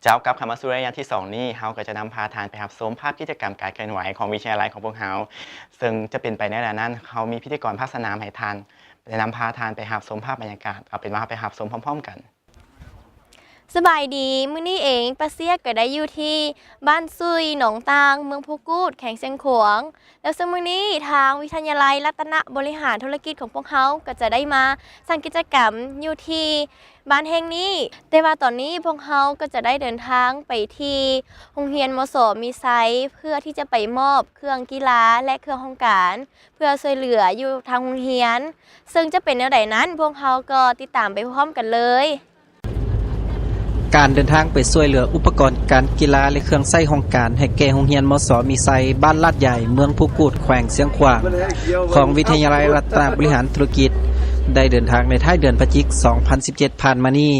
ເຈົ້າ ກັບເຂົ້າມາສູ່ໄລຍະທີສອງນີ້ ເຮົາກໍຈະນຳພາທ່ານໄປຮັບຊົມພາບກິດຈະກຳການເຄື່ອນໄຫວຂອງວິທະຍາໄລຂອງພວກເຮົາ. ເຊິ່ງຈະເປັນໄປແນວໃດນັ້ນ ເຮົາມີພິທີກອນພາກສະໜາມໃຫ້ທ່ານ ແລະ ນຳພາທ່ານໄປຮັບຊົມພາບບັນຍາກາດ. ເອົາເປັນວ່າເຮົາໄປຮັບຊົມພ້ອມໆກັນ. ສະບາຍດີ, ມື້ນີ້ເອງ ປ້າຊຽກກໍໄດ້ຢູ່ທີ່ບ້ານສຸຍ ໜອງຕ່າງ ເມືອງພູກູດ ແຂວງຊຽງຂວາງ. ແລ້ວເຊິ່ງມື້ນີ້ທາງວິທະຍາໄລລັດຕະນະບໍລິຫານທຸລະກິດຂອງພວກເຮົາກໍຈະໄດ້ມາສ້າງກິດຈະກຳຢູ່ທີ່ບ້ານແຫ່ງນີ້. ແຕ່ວ່າຕອນນີ້ພວກເຮົາກໍຈະໄດ້ເດີນທາງໄປທີ່ໂຮງຮຽນ ມສ ມີໄຊ ເພື່ອທີ່ຈະໄປມອບເຄື່ອງກິລາ ແລະ ເຄື່ອງຫ້ອງການ ເພື່ອຊ່ວຍເຫຼືອຢູ່ທາງໂຮງຮຽນ. ເຊິ່ງຈະເປັນແນວໃດນັ້ນ ພວກເຮົາກໍຕິດຕາມໄປພ້ອມກັນເລີຍ. ການເດີນທາງໄປຊ່ວຍເຫຼືອອຸປະກອນການກິລາ ແລະ ເຄື່ອງໃຊ້ຫ້ອງການໃຫ້ແກ່ໂຮງຮຽນ ມສ ມີໄຊ ບ້ານລາດໃຫຍ່ ເມືອງພູກູດ ແຂວງຊຽງຂວາງ ຂອງວິທະຍາໄລລັດຕະນະບໍລິຫານທຸລະກິດ ໄດ້ເດີນທາງໃນທ້າຍເດືອນພະຈິກ ສອງພັນສິບເຈັດ ຜ່ານມານີ້.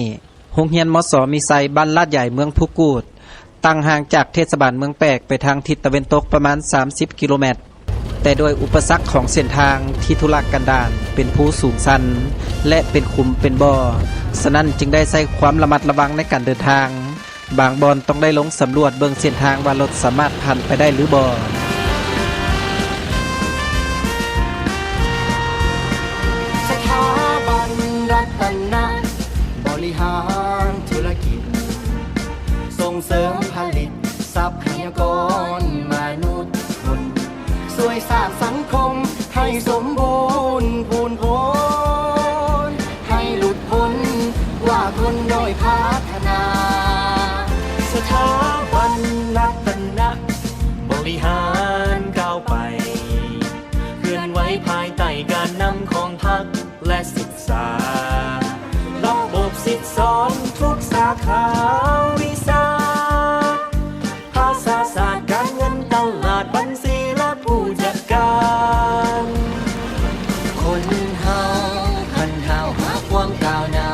ໂຮງຮຽນ ມສ ມີໄຊ ບ້ານລາດໃຫຍ່ ເມືອງພູກູດ ຕັ້ງຫ່າງຈາກເທດສະບານເມືອງແປກໄປທາງທິດຕາເວັນຕົກປະມານສາມສິບກິໂລແມັດ, ແຕ່ດ້ວຍອຸປະສັກຂອງເສັ້ນທາງທີ່ທຸລະກັນດານ ເປັນພູສູງຊັນ ແລະ ເປັນຂຸມເປັນບໍ່, ສະນັ້ນຈຶ່ງໄດ້ໃຊ້ຄວາມລະມັດລະວັງໃນການເດີນທາງ, ບາງບ່ອນຕ້ອງໄດ້ລົງສຳຫຼວດເບິ່ງເສັ້ນທາງວ່າລົດສາມາດຜ່ານໄປໄດ້ຫຼືບໍ່. ສະຖາບັນລັດຕະນະບໍລິຫານທຸລະກິດ ສົ່ງເສີມຜະລິດຊັບພະຍາກອນມະນຸດຄົນ, ຊ່ວຍສ້າງສັງຄົມໃຫ້ສົມບູນພູນພົນ, ໃຫ້ຫຼຸດພົ້ນກວ່າຄົນດ້ອຍພັດທະນາ. ສະຖາບັນລັດຕະນະບໍລິຫານກ້າວໄປ ເຄື່ອນໄຫວພາຍໃຕ້ການນຳຂອງພັກ ແລະ ສຶກສາ, ລະບົບສິດສອນທຸກສາຂາວິຊາ, ພາສາສາດ, ການເງິນ, ຕະຫຼາດ, ບັນຊີ ແລະ ຜູ້ຈັດການ. ຄົນເຮົາຄັນຫ້າວຫາຄວາມກ້າວໜ້າ,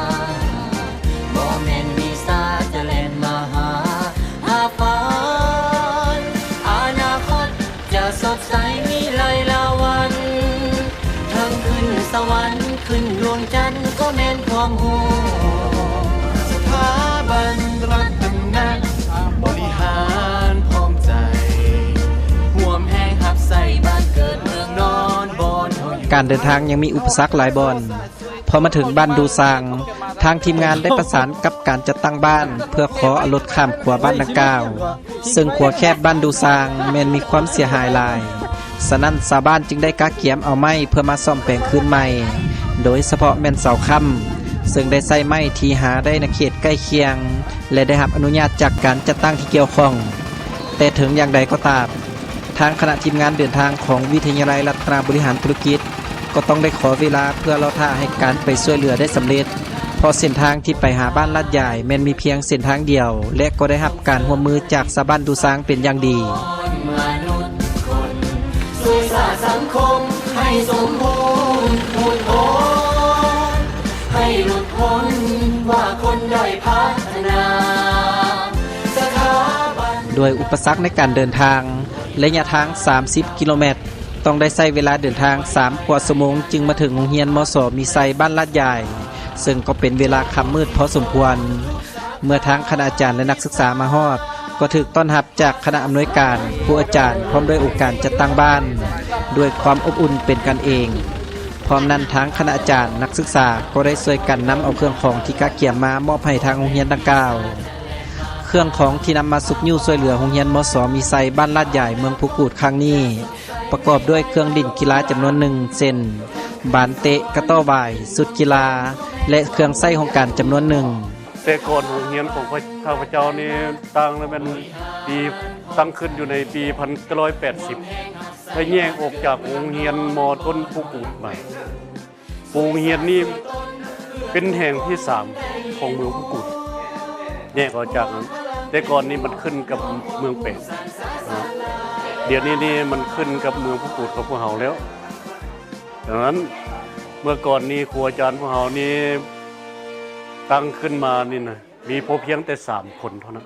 ບໍ່ແມ່ນວິຊາຈະແລ່ນມາຫາ, ຫາຝັນ, ອະນາຄົດ ຈະສົດໃສມີຫຼາຍລາວັນ, ເຖິງຂຶ້ນສະຫວັນ, ຂຶ້ນດວງຈັນ ກໍແມ່ນຄວາມຮູ້. ສະຖາບັນລັດຕະນະບໍລິຫານພ້ອມໃຈ, ຮ່ວມແຮງຮັບໃຊ້ບ້ານເກີດເມືອງນອນ ບ່ອນເຮົາຢູ່. ການເດີນທາງຍັງມີອຸປະສັກຫຼາຍບ່ອນ. ພໍມາເຖິງບ້ານດູຊາງ, ທາງທີມງານໄດ້ປະສານກັບການຈັດຕັ້ງບ້ານ ເພື່ອຂໍເອົາລົດຂ້າມຂົວບ້ານດັ່ງກ່າວ, ເຊິ່ງຂົວແຄບບ້ານດູຊາງແມ່ນມີຄວາມເສຍຫາຍຫຼາຍ, ສະນັ້ນຊາວບ້ານຈຶ່ງໄດ້ກະກຽມເອົາໄມ້ເພື່ອມາສ້ອມແປງຄືນໃໝ່, ໂດຍສະເພາະແມ່ນເສົາຄ້ຳ, ເຊິ່ງໄດ້ໃຊ້ໄມ້ທີ່ຫາໄດ້ໃນເຂດໃກ້ຄຽງ ແລະ ໄດ້ຮັບອະນຸຍາດຈາກການຈັດຕັ້ງທີ່ກ່ຽວຂ້ອງ. ແຕ່ເຖິງຢ່າງໃດກໍຕາມ, ທາງຄະນະທີມງານເດີນທາງຂອງວິທະຍາໄລລັດຕະນະບໍລິຫານທຸລະກິດ ກໍຕ້ອງໄດ້ຂໍເວລາເພື່ອລໍຖ້າໃຫ້ການໄປຊ່ວຍເຫຼືອໄດ້ສຳເລັດ, ເພາະເສັ້ນທາງທີ່ໄປຫາບ້ານລາດຢາຍແມ່ນມີພຽງເສັ້ນທາງດຽວ ແລະ ກໍໄດ້ຮັບການຮ່ວມມືຈາກຊາວບ້ານດູຊາງເປັນຢ່າງດີ. ດ້ວຍອຸປະສັກໃນການເດີນທາງ ໄລຍະທາງສາມສິບກິໂລແມັດ, ຕ້ອງໄດ້ໃຊ້ເວລາເດີນທາງສາມກວ່າຊົ່ວໂມງ ຈຶ່ງມາເຖິງໂຮງຮຽນ ມສ ມີໄຊ ບ້ານລາດຢາຍ, ເຊິ່ງກໍເປັນເວລາຄ່ຳມືດພໍສົມຄວນ. ເມື່ອທາງຄະນະອາຈານ ແລະ ນັກສຶກສາມາຮອດ, ກໍຖືກຕ້ອນຮັບຈາກຄະນະອຳນວຍການ, ຄູອາຈານ, ພ້ອມດ້ວຍອົງການຈັດຕັ້ງບ້ານ ດ້ວຍຄວາມອົບອຸ່ນເປັນກັນເອງ. ພ້ອມນັ້ນ, ທາງຄະນະອາຈານ, ນັກສຶກສາ ກໍໄດ້ຊ່ວຍກັນນຳເອົາເຄື່ອງຂອງທີ່ກະກຽມມາມອບໃຫ້ທາງໂຮງຮຽນດັ່ງກ່າວ. ເຄື່ອງຂອງທີ່ນຳມາຊຸກຍູ້ຊ່ວຍເຫຼືອໂຮງຮຽນ ມສ ມີໄຊ ບ້ານລາດຢາຍ ເມືອງພູກູດ ຄັ້ງນີ້ ປະກອບດ້ວຍເຄື່ອງຫຼິ້ນກິລາຈຳນວນໜຶ່ງ ເຊັ່ນ ບານເຕະ, ກະຕໍ້ຫວາຍ, ຊຸດກິລາ ແລະ ເຄື່ອງໃຊ້ຫ້ອງການຈຳນວນໜຶ່ງ. ແຕ່ກ່ອນໂຮງຮຽນຂອງຂ້າພະເຈົ້ານີ້ຕັ້ງແມ່ນປີ, ຕັ້ງຂຶ້ນຢູ່ໃນປີພັນເກົ້າຮ້ອຍແປດສິບ ໄດ້ແຍກອອກຈາກໂຮງຮຽນ ມ ຕົ້ນພູກູດ ມາ. ໂຮງຮຽນນີ້ເປັນແຫ່ງທີສາມຂອງເມືອງພູກູດ, ແຍກອອກຈາກນັ້ນ, ແຕ່ກ່ອນນີ້ມັນຂຶ້ນກັບເມືອງແປກນະ, ດຽວນີ້ນີ້ມັນຂຶ້ນກັບເມືອງພູກູດຂອງພວກເຮົາແລ້ວ. ດັ່ງນັ້ນ ເມື່ອກ່ອນນີ້ຄູອາຈານພວກເຮົານີ້ຕັ້ງຂຶ້ນມານີ້ນະ ມີພໍພຽງແຕ່ສາມຄົນເທົ່ານັ້ນ.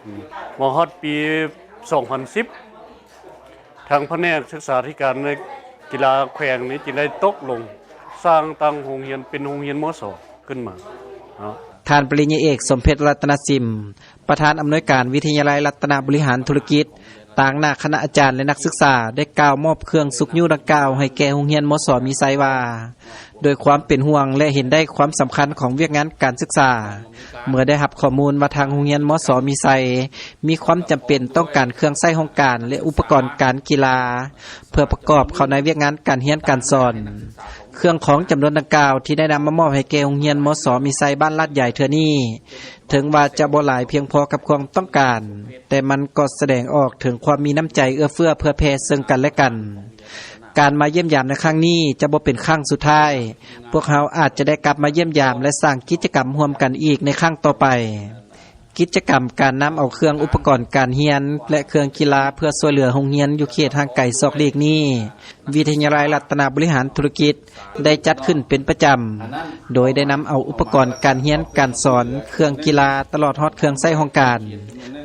ອືມ ມາຮອດປີສອງພັນສິບ ທາງພະແນກສຶກສາທິການ ແລະ ກິລາແຂວງນີ້ຈຶ່ງໄດ້ຕົກລົງສ້າງຕັ້ງໂຮງຮຽນເປັນໂຮງຮຽນ ມສ ຂຶ້ນມາເນາະ. ທ່ານປະລິນຍາເອກ ສົມເພັດ ລັດຕະນະສິມ ປະທານອຳນວຍການວິທະຍາໄລລັດຕະນະບໍລິຫານທຸລະກິດ ຕາງໜ້າຄະນະອາຈານ ແລະ ນັກສຶກສາ ໄດ້ກ່າວມອບເຄື່ອງຊຸກຍູ້ດັ່ງກ່າວໃຫ້ແກ່ໂຮງຮຽນ ມສ ມີໄຊ ວ່າ ດ້ວຍຄວາມເປັນຫ່ວງ ແລະ ເຫັນໄດ້ຄວາມສຳຄັນຂອງວຽກງານການສຶກສາ ເມື່ອໄດ້ຮັບຂໍ້ມູນວ່າທາງໂຮງຮຽນ ມສ ມີໄຊ ມີຄວາມຈຳເປັນຕ້ອງການເຄື່ອງໃຊ້ຫ້ອງການ ແລະ ອຸປະກອນການກິລາ ເພື່ອປະກອບເຂົ້າໃນວຽກງານການຮຽນການສອນ. ເຄື່ອງຂອງຈຳນວນດັ່ງກ່າວທີ່ໄດ້ນຳມາມອບໃຫ້ແກ່ໂຮງຮຽນ ມສ ມີໄຊ ບ້ານລາດໃຫຍ່ເທື່ອນີ້ ເຖິງວ່າຈະບໍ່ຫຼາຍພຽງພໍກັບຄວາມຕ້ອງການ, ແຕ່ມັນກໍສະແດງອອກເຖິງຄວາມມີນ້ຳໃຈເອື້ອເຟື້ອເຜື່ອແຜ່ເຊິ່ງກັນແລະກັນ. ການມາຢ້ຽມຢາມໃນຄັ້ງນີ້ຈະບໍ່ເປັນຄັ້ງສຸດທ້າຍ. ພວກເຮົາອາດຈະໄດ້ກັບມາຢ້ຽມຢາມ ແລະ ສ້າງກິດຈະກຳຮ່ວມກັນອີກໃນຄັ້ງຕໍ່ໄປ. ກິດຈະກຳການນຳເອົາເຄື່ອງອຸປະກອນການຮຽນ ແລະ ເຄື່ອງກິລາເພື່ອຊ່ວຍເຫຼືອໂຮງຮຽນຢູ່ເຂດຫ່າງໄກສອກຫຼີກນີ້ ວິທະຍາໄລລັດຕະນະບໍລິຫານທຸລະກິດ ໄດ້ຈັດຂຶ້ນເປັນປະຈຳ, ໂດຍໄດ້ນຳເອົາອຸປະກອນການຮຽນການສອນ, ເຄື່ອງກິລາ ຕະຫຼອດຮອດເຄື່ອງໃຊ້ຫ້ອງການ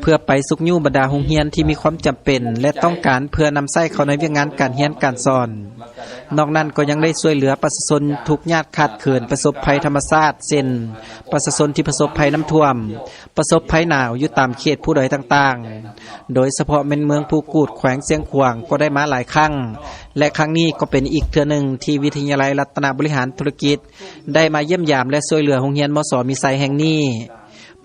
ເພື່ອໄປຊຸກຍູ້ບັນດາໂຮງຮຽນທີ່ມີຄວາມຈຳເປັນ ແລະ ຕ້ອງການເພື່ອນຳໃຊ້ເຂົ້າໃນວຽກງານການຮຽນການສອນ. ນອກນັ້ນກໍຍັງໄດ້ຊ່ວຍເຫຼືອປະຊາຊົນທຸກຍາກຂາດເຂີນປະສົບໄພທຳມະຊາດ ເຊັ່ນ ປະຊາຊົນທີ່ປະສົບໄພນ້ຳຖ້ວມ, ປະສົບໄພໜາວຢູ່ຕາມເຂດພູດອຍຕ່າງໆ, ໂດຍສະເພາະແມ່ນເມືອງພູກູດ ແຂວງຊຽງຂວາງ ກໍໄດ້ມາຫຼາຍຄັ້ງ ແລະ ຄັ້ງນີ້ກໍເປັນອີກເທື່ອໜຶ່ງທີ່ວິທະຍາໄລລັດຕະນະບໍລິຫານທຸລະກິດ ໄດ້ມາຢ້ຽມຢາມ ແລະ ຊ່ວຍເຫຼືອໂຮງຮຽນ ມສ ມີໄຊ ແຫ່ງນີ້.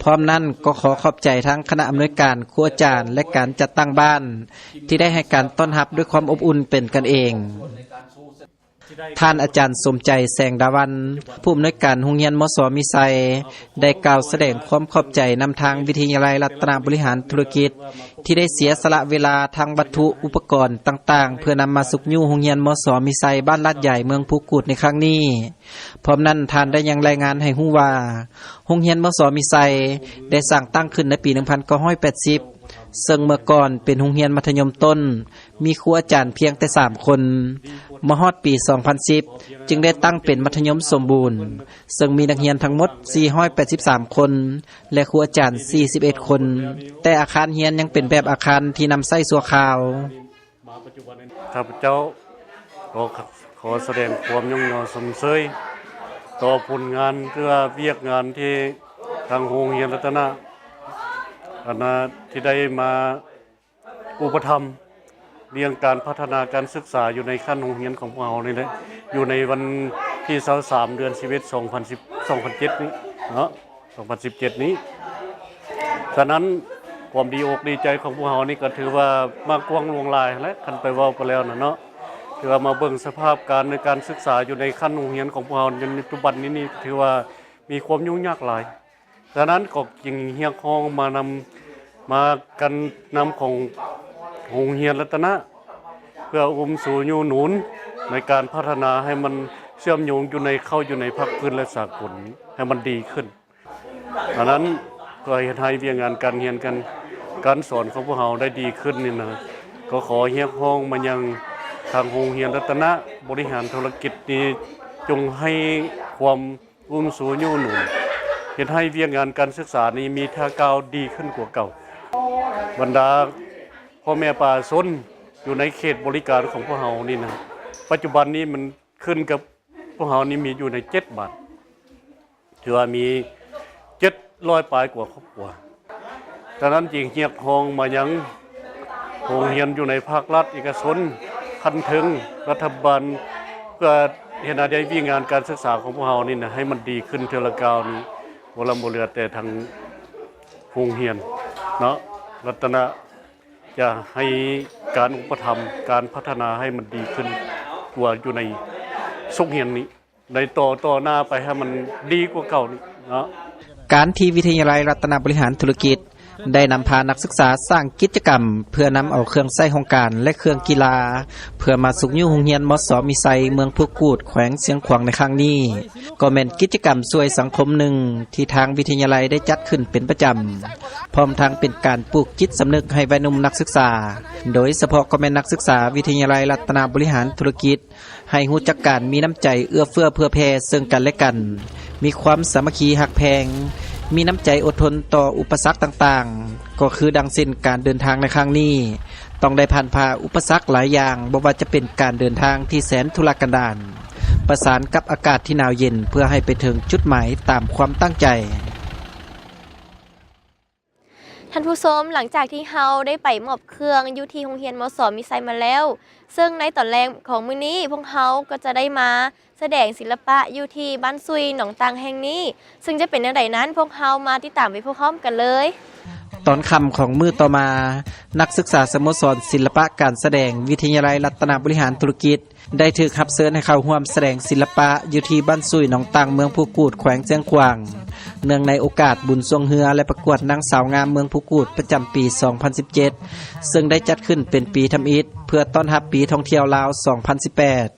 ພ້ອມນັ້ນກໍຂໍຂອບໃຈທັງຄະນະອຳນວຍການ, ຄູອາຈານ ແລະ ການຈັດຕັ້ງບ້ານ ທີ່ໄດ້ໃຫ້ການຕ້ອນຮັບດ້ວຍຄວາມອົບອຸ່ນເປັນກັນເອງ. ທ່ານອາຈານສົມໃຈ ແສງດາວັນ ຜູ້ອຳນວຍການໂຮງຮຽນ ມສ ມີໄຊ ໄດ້ກ່າວສະແດງຄວາມຂອບໃຈນຳທາງວິທະຍາໄລລັດຕະນະບໍລິຫານທຸລະກິດ ທີ່ໄດ້ເສຍສະຫຼະເວລາທັງວັດຖຸອຸປະກອນຕ່າງໆ ເພື່ອນຳມາຊຸກຍູ້ໂຮງຮຽນ ມສ ມີໄຊ ບ້ານລາດໃຫຍ່ ເມືອງພູກູດໃນຄັ້ງນີ້. ພ້ອມນັ້ນທ່ານໄດ້ຍັງລາຍງານໃຫ້ຮູ້ວ່າ ໂຮງຮຽນ ມສ ມີໄຊ ໄດ້ສ້າງຕັ້ງຂຶ້ນໃນປີໜຶ່ງພັນເກົ້າຮ້ອຍແປດສິບ ເຊິ່ງເມື່ອກ່ອນເປັນໂຮງຮຽນມັດທະຍົມຕົ້ນ ມີຄູອາຈານພຽງແຕ່ສາມຄົນ. ມາຮອດປີສອງພັນສິບ ຈຶ່ງໄດ້ຕັ້ງເປັນມັດທະຍົມສົມບູນ ເຊິ່ງມີນັກຮຽນທັງໝົດສີ່ຮ້ອຍແປດສິບສາມຄົນ ແລະ ຄູອາຈານສີ່ສິບເອັດຄົນ, ແຕ່ອາຄານຮຽນຍັງເປັນແບບອາຄານທີ່ນຳໃຊ້ຊົ່ວຄາວ. ຂ້າພະເຈົ້າຂໍ ຂໍສະແດງຄວາມຍ້ອງຍໍຊົມເຊີຍຕໍ່ຜົນງານ ຫຼືວ່າວຽກງານທີ່ທາງໂຮງຮຽນລັດຕະນະ ອັນນະ ທີ່ໄດ້ມາອຸປະຖຳ ເລື່ອງການພັດທະນາການສຶກສາຢູ່ໃນຂັ້ນໂຮງຮຽນຂອງພວກເຮົານີ້ແຫຼະ ຢູ່ໃນວັນທີຊາວສາມ ເດືອນສິບເອັດ ສອງພັນສິບ ສອງພັນເຈັດນີ້ເນາະ ສອງພັນສິບເຈັດນີ້. ສະນັ້ນ ຄວາມດີອົກດີໃຈຂອງພວກເຮົານີ້ກໍຖືວ່າມາກວ້າງຫຼວງຫຼາຍແຫຼະ ຄັນໄປເວົ້າໄປແລ້ວນະເນາະ ຖືວ່າມາເບິ່ງສະພາບການໃນການສຶກສາຢູ່ໃນຂັ້ນໂຮງຮຽນຂອງພວກເຮົາໃນປັດຈຸບັນນີ້ ນີ້ຖືວ່າມີຄວາມຫຍຸ້ງຍາກຫຼາຍ. ສະນັ້ນກໍຈຶ່ງຮຽກຮ້ອງມານຳ ມາການນຳຂອງໂຮງຮຽນລັດຕະນະ ເພື່ອອຸມຊູຍູ້ໜູນໃນການພັດທະນາໃຫ້ມັນເຊື່ອມໂຍງຢູ່ໃນ ເຂົ້າຢູ່ໃນພາກພື້ນ ແລະ ສາກົນໃຫ້ມັນດີຂຶ້ນ. ອັນນັ້ນກໍເຮັດໃຫ້ວຽກງານການຮຽນການ ການສອນຂອງພວກເຮົາໄດ້ດີຂຶ້ນນີ້ນະ ກໍຂໍຮຽກຮ້ອງມາຍັງທາງໂຮງຮຽນລັດຕະນະບໍລິຫານທຸລະກິດນີ້ ຈົ່ງໃຫ້ຄວາມ ອຸມຊູຍູ້ໜູນ ເຮັດໃຫ້ວຽກງານການສຶກສານີ້ມີທ່າກ້າວດີຂຶ້ນກວ່າເກົ່າ. ບັນດາພໍ່ແມ່ປະຊາຊົນຢູ່ໃນເຂດບໍລິການຂອງພວກເຮົານີ້ນະ ປັດຈຸບັນນີ້ມັນຂຶ້ນກັບພວກເຮົານີ້ມີຢູ່ໃນເຈັດບ້ານ ຖືວ່າມີເຈັດຮ້ອຍປາຍກວ່າຄອບຄົວ. ສະນັ້ນຈຶ່ງຮຽກຮ້ອງມາຍັງໂຮງຮຽນຢູ່ໃນພາກລັດເອກະຊົນ ຂັ້ນເທິງ ລັດຖະບານ ເພື່ອເຮັດໃຫ້ໄດ້ວຽກງານການສຶກສາຂອງພວກເຮົານີ້ນະ ໃຫ້ມັນດີຂຶ້ນເທື່ອລະກ້າວນີ້ ບໍ່ລຳບໍ່ເຫຼືອແຕ່ທາງໂຮງຮຽນເນາະ ລັດຕະນະ ຈະໃຫ້ການອຸປະຖຳ ການພັດທະນາໃຫ້ມັນດີຂຶ້ນກວ່າຢູ່ໃນໂຮງຮຽນນີ້ ໃນຕໍ່ ຕໍ່ໜ້າໄປໃຫ້ມັນດີກວ່າເກົ່ານີ້ເນາະ. ການທີ່ວິທະຍາໄລລັດຕະນະບໍລິຫານທຸລະກິດ ໄດ້ນຳພານັກສຶກສາສ້າງກິດຈະກຳ ເພື່ອນຳເອົາເຄື່ອງໃຊ້ຫ້ອງການ ແລະ ເຄື່ອງກິລາ ເພື່ອມາຊຸກຍູ້ໂຮງຮຽນ ມສ ມີໄຊ ເມືອງພູກູດ ແຂວງຊຽງຂວາງໃນຄັ້ງນີ້ ກໍແມ່ນກິດຈະກຳຊ່ວຍສັງຄົມໜຶ່ງ ທີ່ທາງວິທະຍາໄລໄດ້ຈັດຂຶ້ນເປັນປະຈຳ, ພ້ອມທັງເປັນການປູກຈິດສຳນຶກໃຫ້ວັຍໜຸ່ມນັກສຶກສາ, ໂດຍສະເພາະກໍແມ່ນນັກສຶກສາວິທະຍາໄລລັດຕະນະບໍລິຫານທຸລະກິດ ໃຫ້ຮູ້ຈັກການມີນ້ຳໃຈເອື້ອເຟື້ອເຜື່ອແຜ່ເຊິ່ງກັນແລະກັນ, ມີຄວາມສາມັກຄີຮັກແພງ, ມີນ້ຳໃຈອົດທົນຕໍ່ອຸປະສັກຕ່າງໆ, ກໍຄືດັ່ງເຊັ່ນການເດີນທາງໃນຄັ້ງນີ້ ຕ້ອງໄດ້ຜ່ານຜ່າອຸປະສັກຫຼາຍຢ່າງ, ບໍ່ວ່າຈະເປັນການເດີນທາງທີ່ແສນທຸລະກັນດານ, ປະສານກັບອາກາດທີ່ໜາວເຢັນເພື່ອໃຫ້ໄປເຖິງຈຸດໝາຍຕາມຄວາມຕັ້ງໃຈ. ທ່ານຜູ້ຊົມ, ຫຼັງຈາກທີ່ເຮົາໄດ້ໄປມອບເຄື່ອງຢູ່ທີ່ໂຮງຮຽນ ມສ ມີໄຊມາແລ້ວ, ເຊິ່ງໃນຕອນແລງຂອງມື້ນີ້ ພວກເຮົາກໍຈະໄດ້ມາສະແດງສິລະປະຢູ່ທີ່ບ້ານຊຸຍໜອງຕ່າງແຫ່ງນີ້, ເຊິ່ງຈະເປັນແນວໃດນັ້ນ ພວກເຮົາມາຕິດຕາມໄປພ້ອມໆກັນເລີຍ. ຕອນຄ່ຳຂອງມື້ຕໍ່ມາ, ນັກສຶກສາສະໂມສອນສິລະປະການສະແດງ ວິທະຍາໄລລັດຕະນະບໍລິຫານທຸລະກິດ ໄດ້ຖືກຮັບເຊີນໃຫ້ເຂົ້າຮ່ວມສະແດງສິລະປະຢູ່ທີ່ບ້ານຊຸຍໜອງຕ່າງ ເມືອງພູກູດ ແຂວງຊຽງຂວາງ ເນື່ອງໃນໂອກາດບຸນຊ່ວງເຮືອ ແລະ ປະກວດນາງສາວງາມເມືອງພູກູດປະຈຳປີສອງພັນສິບເຈັດ ເຊິ່ງໄດ້ຈັດຂຶ້ນເປັນປີທຳອິດ ເພື່ອຕ້ອນຮັບປີທ່ອງທ່ຽວລາວສອງພັນສິບແປດ.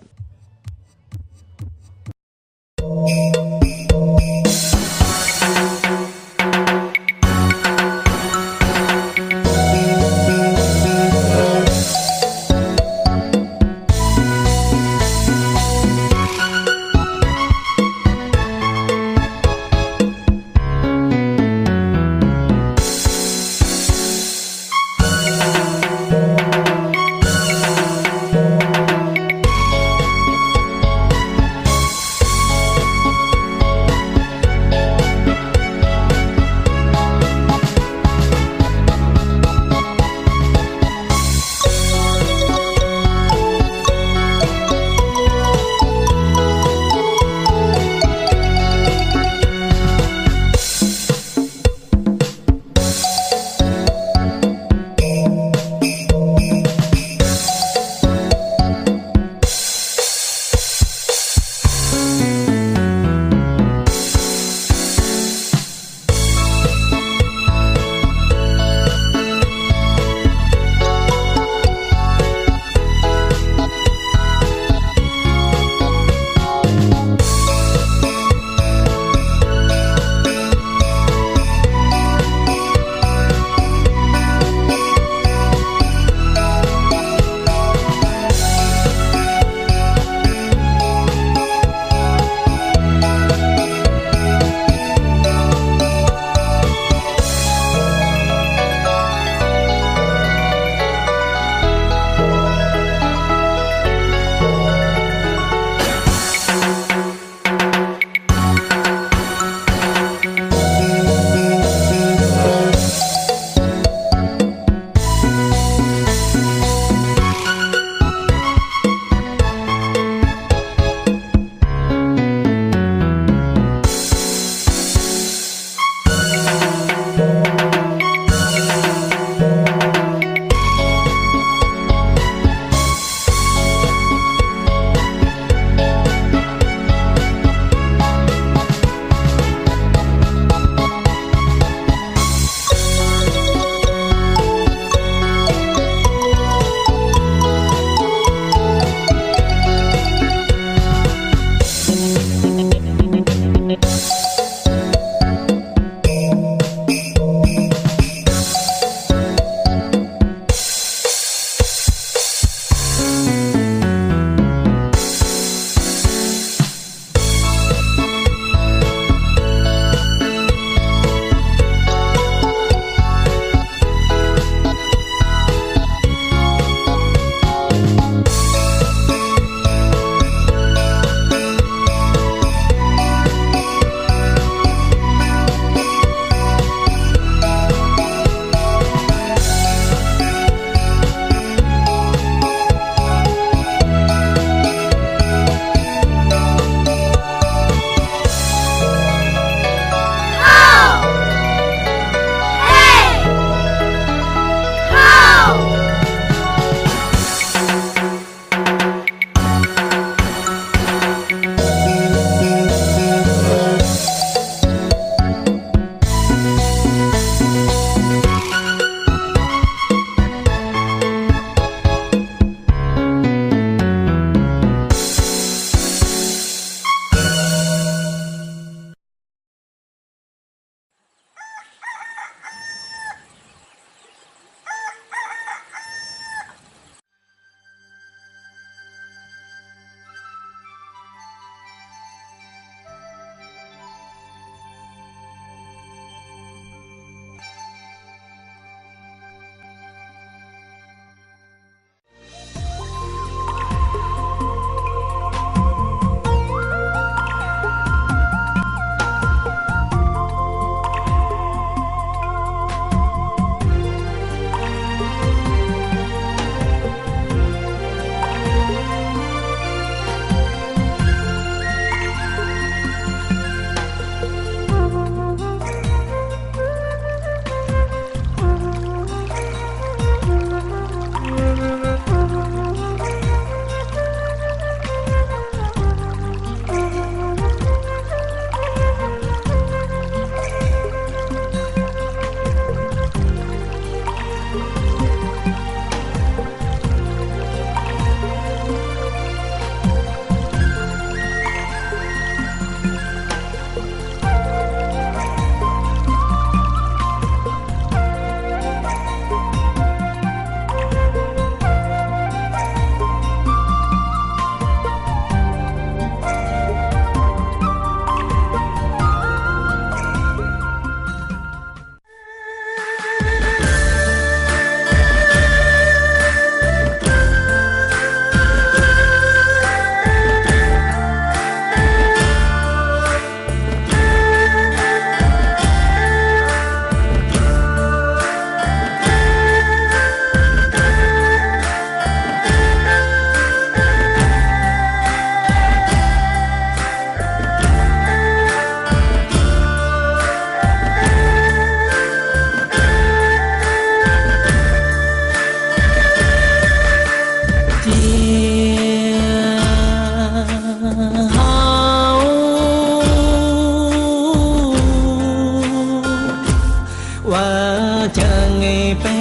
Chang e pe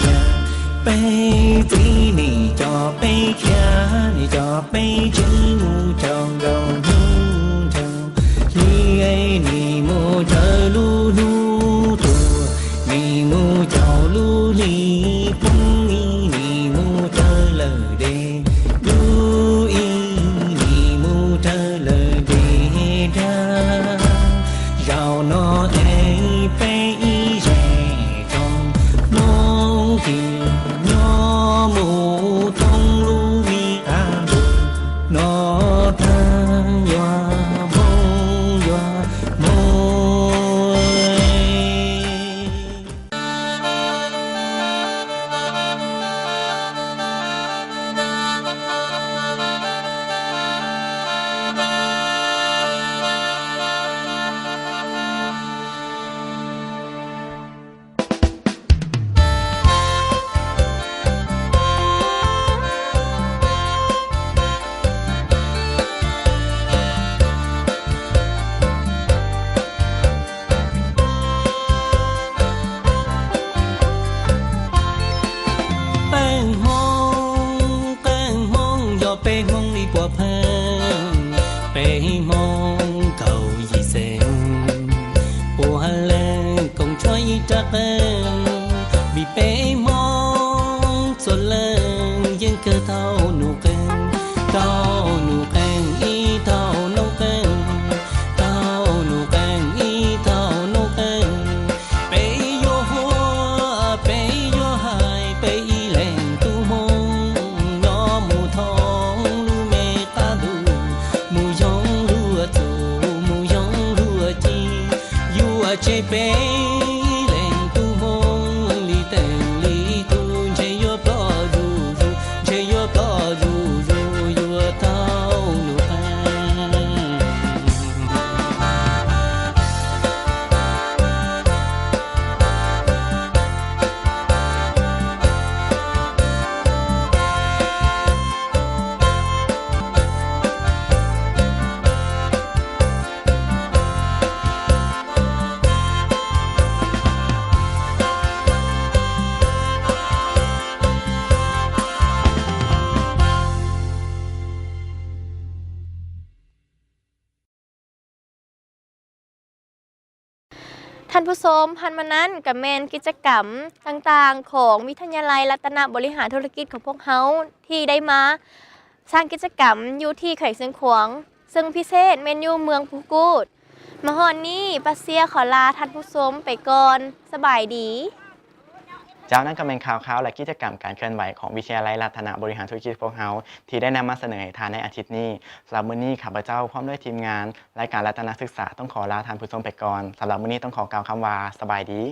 nya, pe ti ni cho pe khia ni cho pe chi mu chong dong mu chong. Li e ni mu chơ lu lu tu, ni mu chau lu li pung ni, ni mu chơ lơ de. Lu i ni mu tơ lơ de da. Zao no e pe i ze trong mong ki no mu tong lu mi a lu no tang yua mong yua mong. แป้งฮ้อง แป้งฮ้อง ยอแป้งฮ้อง ลีปัวเพิ่ง แป้งฮ้อง เก่ายี่เซง ปัวหันแลง กงช่วยอีจักเอิง บีแป้งฮ้อง ส่วนเลิง ยังเกิดเท่าหนูเกิง เท่าหนูเกิง อีเท่าหนูเกิง เต้าหนูแกง อีเต้าหนูแกง ไปยัวหัว ไปยัวหาย ไปอีแหล่งตู้มง ยอหมู่ทอง ลูเมกาดู หมู่ยองลัวจู หมู่ยองลัวจี ยัวเจไปแหล่งตู้มง ลีแตงลีตูน เชยัวปลอดูดู เชยัวปลอดูดู ยัวเต้าหนูแกง ທ່ານຜູ້ຊົມ, ຜ່ານມານັ້ນກໍແມ່ນກິດຈະກຳຕ່າງໆຂອງວິທະຍາໄລລັດຕະນະບໍລິຫານທຸລະກິດຂອງພວກເຮົາ ທີ່ໄດ້ມາສ້າງກິດຈະກຳຢູ່ທີ່ແຂວງຊຽງຂວາງ, ເຊິ່ງພິເສດແມ່ນຢູ່ເມືອງພູກູດ. ມາຮອດນີ້ ປາເຊຍຂໍລາທ່ານຜູ້ຊົມໄປກ່ອນ. ສະບາຍດີ. ເຈົ້າ, ນັ້ນກໍແມ່ນຂ່າວຄາວ ແລະ ກິດຈະກຳການເຄື່ອນໄຫວຂອງວິທະຍາໄລລັດຕະນະບໍລິຫານທຸລະກິດພວກເຮົາ ທີ່ໄດ້ນຳມາສະເໜີໃຫ້ທ່ານໃນອາທິດນີ້. ສຳລັບມື້ນີ້ ຂ້າພະເຈົ້າພ້ອມດ້ວຍທີມງານລາຍການລັດຕະນະສຶກສາ ຕ້ອງຂໍລາທ່ານຜູ້ຊົມໄປກ່ອນ. ສຳລັບມື້ນີ້ຕ້ອງຂໍກ່າວຄຳວ່າ ສະບາຍດີ.